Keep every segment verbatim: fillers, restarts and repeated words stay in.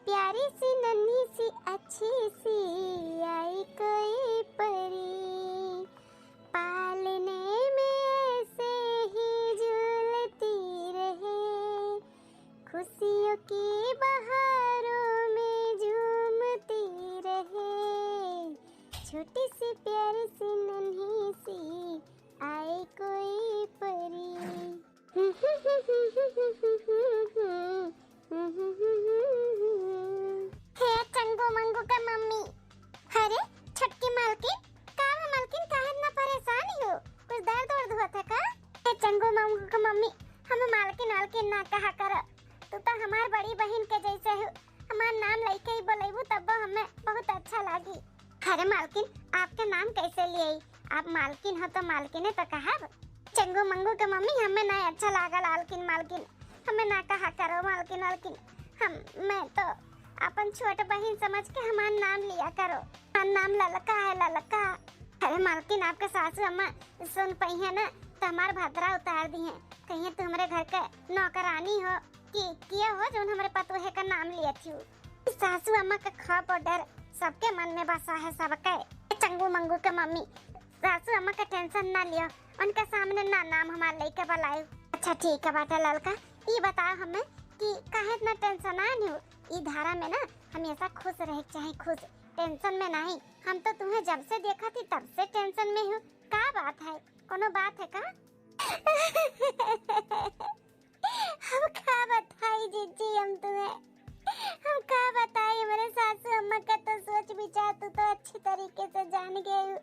प्यारी सी नन्ही सी अच्छी सी आई कोई परी, पालने में ऐसे ही झूलती रहे, खुशियों की बहारों में झूमती रहे, छोटी सी प्यारी सी नन्ही सी आए कोई परी। हे चंगू मंगू के मम्मी। अरे छोटकी मालकिन, का बा मालकिन, काहे इतना परेशान हो? कुछ दर्द वर्द होत है का? हे चंगू मंगू के मम्मी, हमें मालकिन वालकिन ना कहा करो। तू तो हमार बड़ी बहिन के जैसे हो। हमार नाम लइके ही बोलेबू तब हमें बहुत अच्छा लागी। अरे मालकिन, आपके नाम कैसे लिए? आप मालकिन हो तो मालकिने तो कहब। चंगू मंगू के मम्मी, हमें ना अच्छा लागा लालकिन मालकिन, हमें ना कहा करो मालकिन वालकिन। हम, मैं तो अपन छोट बहिन समझ के हमार नाम लिया करो। हमार नाम ललका है, ललका। अरे मालकिन, आपके सासू अम्मा सुन पई है ना, तो हमार भद्रा उतार दी है, कहिए तू हमरे घर के नौकरानी हो कि किया हो जौन हमरे पतोहे का नाम लिया थी। सासू अम्मा का खौफ और डर सबके मन में बसा है, सबके। चंगू मंगू के मम्मी, सासू अम्मा का टेंशन ना लियो, उनके सामने ना नाम हमार लइके बुलायो। अच्छा ठीक है बाटा ललका, ई बताओ हमें कि काहे इतना टेंशन आन हो? ई धारा में ना हमेशा खुश रहे के चाही, खुश, टेंशन में नहीं। हम तो तुम्हें जब से देखा थी तब से टेंशन में हूँ। का बात है, कोनो बात है का? हम का बताई जीजी हम तुम्हें, हम का बताई, हमरे सासू अम्मा का तो सोच विचार तू तो अच्छी तरीके से जान गए हो।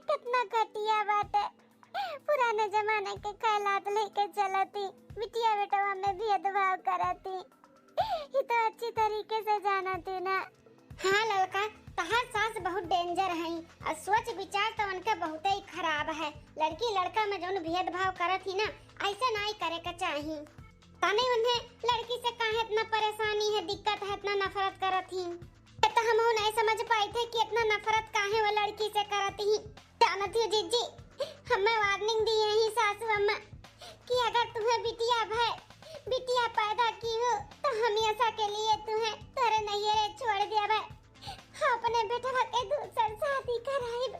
कितना घटिया बात है, पुराने जमाने के ख्यालात लेके चलती, बिटिया बेटवा में भेदभाव करती, ये तो अच्छी तरीके से जानती ना। हाँ ललका, तहार सास बहुत डेंजर हई और सोच विचार तो उनका बहुत ही खराब है। लड़की लड़का में जौन भेदभाव करत ही ना, ऐसे नाई करे के चाही। तने उन्हें लड़की से काहे इतना परेशानी है, दिक्कत है, इतना नफरत करत ही। ये तो हम नहीं समझ पाई थे कि इतना नफरत काहे वो लड़की से करत ही। जानत हो जीजी, हमें वार्निंग दी है सासू अम्मा कि अगर तुम्हें बिटिया भय, बिटिया पैदा की हो तो हमेशा के लिए तुम्हें तोरे नैहरे छोड़ दिया भाई। अपने बेटवा के दूसर शादी कराइब।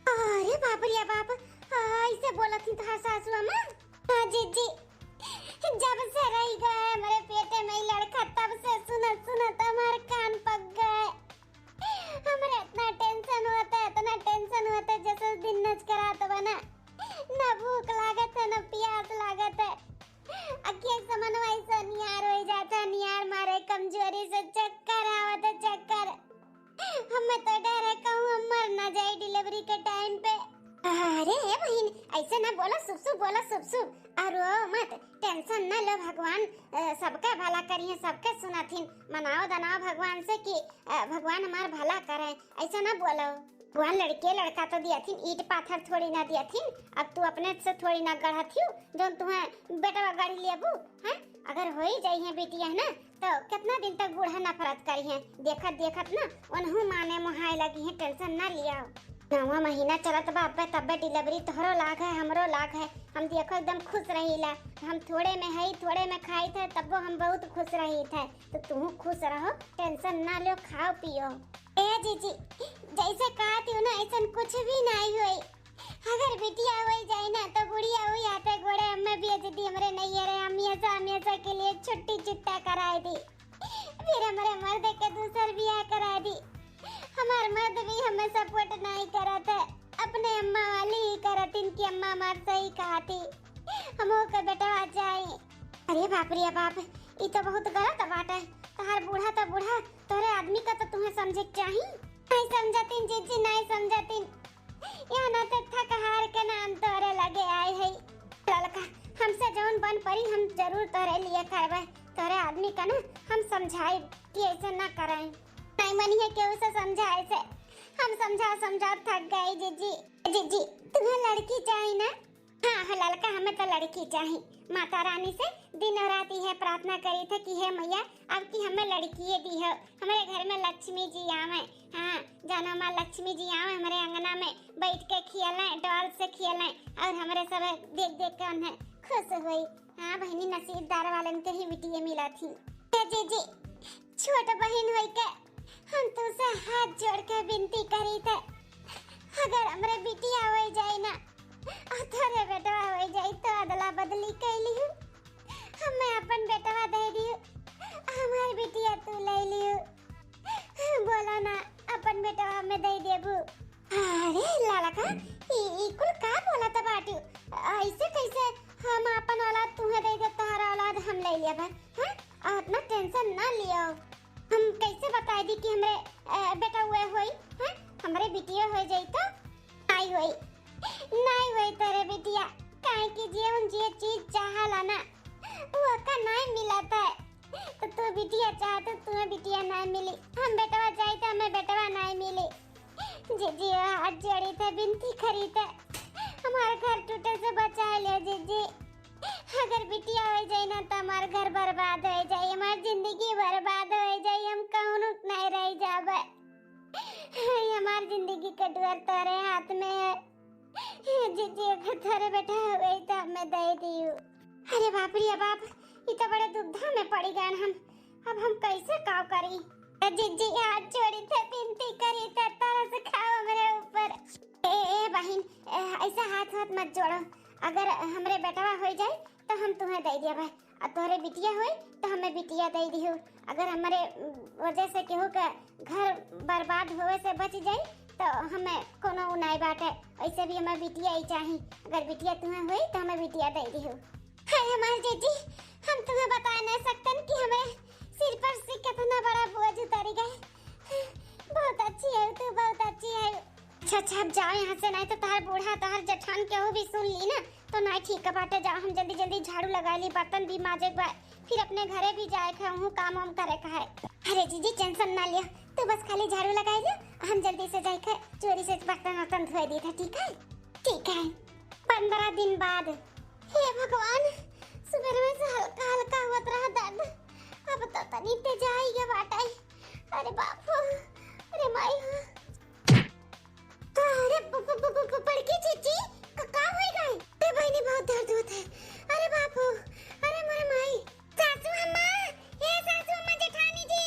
अरे बाप रे बाप, ऐसे बोलत ही तोहार सासू अम्मा? हाँ जीजी, जब से रही गए हमारे पेटे में ही लड़का, तब से सुनत सुनत हमारे कान पक गए। हमारे इतना टेंशन होता है, इतना टेंशन होता है, जैसे दिन नच करात बना, ना भूख लागत है, ना प्यास लागत है। अखिया समनवा ऐसा नियार हो जाता है, नियार मारे कमजोरी से चक्कर आवत है, चक्कर। हमें तो डर है कहूँ हम मर ना जाए डिलीवरी के टाइम पे। अरे ए बहिन, ऐसे ना बोला, शुभ शुभ बोला, शुभ शुभ। और रो मत, टेंशन ना लो, भगवान अ, सबका भला करिए, सबके सुनथिन। मनाओ दनाओ भगवान से कि अ, भगवान हमार भला करे, ऐसा ना बोलो। भगवान लड़के लड़का तो दियथिन, ईंट पाथर थोड़ी ना दियथिन। अब तू अपने से थोड़ी ना गढ़त हियो, जौन तुम्हें बेटवा गढ़ लेबू, हैं? अगर हो ही जाई है बिटिया है ना, तो कितना दिन तक बूढ़ा नफरत करी है? देखत देखत ना उनहू माने मोहाए लगी है, टेंशन ना लिया। नवा महीना चलत बा, अब्बे तब्बे डिलीवरी, तोहरो लाग है, हमरो लाग है। हम देखो एकदम खुश रहीला, हम थोड़े में हई, थोड़े में खाई थे, तब्बो हम बहुत खुश रही थे। तो तू खुश रहो, टेंशन ना लो, खाओ पियो। ए जीजी, जैसे कहती हूँ ना, ऐसन कुछ भी नहीं होई। अगर बिटिया हो जाए ना, तो गुड़िया हुई आते गोड़े हमें भेज दी, हमरे नैहरे हमेशा, हमेशा के लिए छुट्टी छुट्टा कराए दी। फिर हमरे मर्द के दूसर बियाह करा दी। हमार मर्द भी हमें सपोर्ट नहीं करत है, अपने अम्मा वाली ही करत, इनकी अम्मा हमार सही कहा थी, हम ओके बेटवा चाही। अरे बाप रे बाप, ई तो बहुत गलत बात है। तहार बूढ़ा तो बूढ़ा, तोरे आदमी का तो तुम्हें समझे के चाही। नहीं समझतिन जीजी, नहीं समझतिन। यहाँ ना तो थक हार के ना हम तोरे लगे आए है। ललका, हमसे जौन बन पड़ी हम जरूर तोरे लिए करबे। तोरे आदमी का ना हम समझाई कि ऐसे ना करें। नहीं मनी है केहू से समझाए से। हम समझा समझा थक गए जीजी। जीजी, तुम्हें लड़की चाही ना? हाँ हो ललका, हमें तो लड़की चाही। माता रानी से दिन और रात यह प्रार्थना करी थे कि हे मैया, अब की हमें लड़किए दी हो, हमारे घर में लक्ष्मी जी आवे। हाँ, जानो माँ लक्ष्मी जी आवे हमारे अंगना में बैठ के खेलें, डॉल से खेलें और हमारे सब देख देख के उन्हें खुश हुई। हाँ बहनी, नसीबदार वालन के ही बिटिया मिला थी। ए जीजी, छोट बहिन होई के हम तुसे हाथ जोड़ के विनती करी थे, अगर हमरे बिटिया होई जाई ना और तोरे बेटवा होई जाई तो अदला बदली कई लिहू, हमें अपन बेटवा दे दिहू, हमार बिटिया तू ले लिहू। बोला ना, अपन बेटवा हमें दे देबू। अरे लालका, ई, ई कुल का बोलत बाटू? ऐसे कैसे हम अपन औलाद तुहे दे दे, तोहरा औलाद हम ले लेबे, हैं? और इतना tension ना लियो। हम कैसे बताई दी कि हमरे, अ, बेटा हुए होई, हैं? हमरे बिटिया हो जाई तो? नाई होई, नाई होई तोरे बिटिया, काहे कि जे हम जे चीज चाहला ना, वो का नाई मिलत है। तो तू बिटिया चाह, तो तुम्हें बिटिया नाई मिली, हम बेटवा चाही, तो हमें बेटवा नाई मिली। जीजी, हाथ जोड़ी थे, विनती करी थे, हमार घर टूटे से बचा लियो जीजी। अगर बिटिया हो जाई ना, तो हमार घर बर्बाद हो जाई, हमार जिंदगी बर्बाद हो जाई, हम कहूँ नहीं रह जाबे। हमार जिंदगी के डुअर तोरे हाथ में है। जीजी, अगर तोरे बेटा हो गई, तो हमें दे दियो। अरे बाप रे बाप, ई तो बड़े दुविधा में पड़ी गए हम। अब हम कैसे काव करी? ए जीजी, हाथ जोड़ी थे, विनती करी थे, तरस खाओ हमरे ऊपर। ए, ए बहिन, ए, ऐसा हाथ, हाथ मत जोड़ो। अगर हमरे बेटवा हो जाए तो हम तुम्हें दे देबे, और तोहरे बिटिया होई तो हमें बिटिया दे दिहू। अगर हमरे वजह से केहू के घर बर्बाद होवे से बच जाई तो हमें कोनो उ नाई बाटे। ऐसे भी हमें बिटिया ही चाही, अगर बिटिया तुम्हें होई तो हमें बिटिया दे दिहू। हाय हमार जीजी, हम तुम्हें बता नहीं सकतन कि हमें सिर पर से कितना बड़ा बोझ उतरी गए। बहुत अच्छी है तू, बहुत अच्छी है। अच्छा, अच्छा, अब जाओ यहाँ से, नहीं तो तोहर बूढ़ा, तोहर जेठान केहू भी सुन ली ना तो नहीं ठीक बाटे। जाओ, हम जल्दी जल्दी झाड़ू लगा ली, बर्तन भी माजे के बा, फिर अपने घरे भी जाए के, वहूँ काम वाम करे के है। अरे जीजी, tension ना लियो, तू बस खाली झाड़ू लगाई लियो, हम जल्दी से जाए के चोरी से बर्तन वर्तन धोए दी था, ठीक है? ठीक है। पंद्रह दिन बाद। हे भगवान, सुबह में से हल्का हल्का होत रहा दर्द, अब तो तनी तेज आई गया बाटे। अरे बाप हो, अरे माई हो। अरे ब-, ब-, ब-, ब-, ब-, बड़की जीजी, क-, का होई गए? अरे बहिनी, बहुत दर्द होत है। अरे बाप हो, अरे मोरे माई। सासू अम्मा, हे सासू अम्मा, जेठानी जी,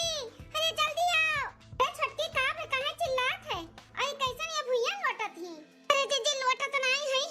अरे जल्दी आओ। अरे छोटकी, का बे, काहे चिल्लात है? अरे कैसन ये भुइयां लोटत ही? अरे जीजी, लोटत नहीं है,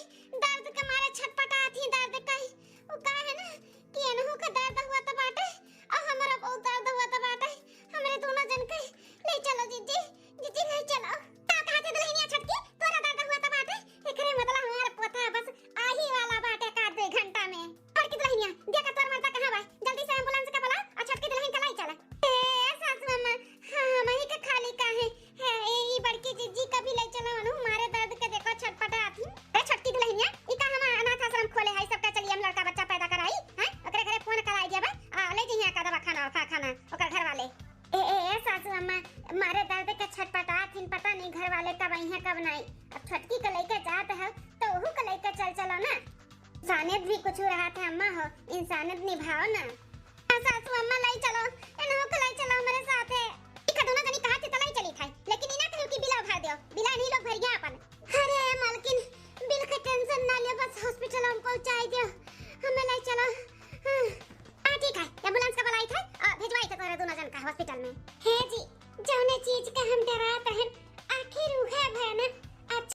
दर्द के मारे छटपटात ही, दर्द का ही। वो का है ना कि एनहू का दर्द हुआ त बाटे, और हमरा बहुत दर्द हुआ त बाटे। हमरे दोनों जन के ले चलो जीजी, जीजी ले चलो। का कहा थे दुल्हनिया छोटकी, तोरा दर्द हुआ त बाटे, एकरे मतलब हमार पोता बस आही वाला बाटे का दो घंटा में। छोटकी दुल्हनिया, देखा तोर मर्दा कहाँ बा, जल्दी से ambulance का बुला और छोटकी दुल्हन का लाई चला। ए सासू अम्मा, हाँ, हम ही का खाली का है, है, ए, ई बड़की जीजी का भी ले चलो अनु, मारे दर्द के देखो छटपटात ही। ए छोटकी दुल्हनिया, ई का हम अनाथ आश्रम खोले है, सबका चलिए हम लड़का बच्चा पैदा कराई, हैं? ओकरे घरे फोन कराई दिया बा, आ, ले जइहे का दवा खाना, खा, खाना, ओकर घर वाले। ए, ए, ए, सासू अम्मा, मारे दर्द के छटपटात हिन, पता नहीं घर वाले कब आई हैं, कब नहीं। अब छोटकी के लेके जात है, तो ओहू के लेके चल चलो ना। इंसानियत भी कुछ रहा था अम्मा हो, इंसानियत निभाओ ना। हाँ, सासू अम्मा, लाई चलो, इन्हों को लाई चलो हमारे साथ है। ठीक है, दोनों जनी कहा थे तो लाई चली था, लेकिन इना कहो कि बिला उधार दियो, बिला नहीं लोग भर गया अपन। अरे मालकिन, बिल का tension ना लियो, बस hospital हम पहुँचाई दियो, हमें लाई चलो। हाँ। हाँ, ठीक है, ambulance का बुलाई था, आ, भिजवाई था तोहरे दोनों जन का hospital में। हे जी, जौने चीज का हम डरात हन, आखिर उहे भय ना,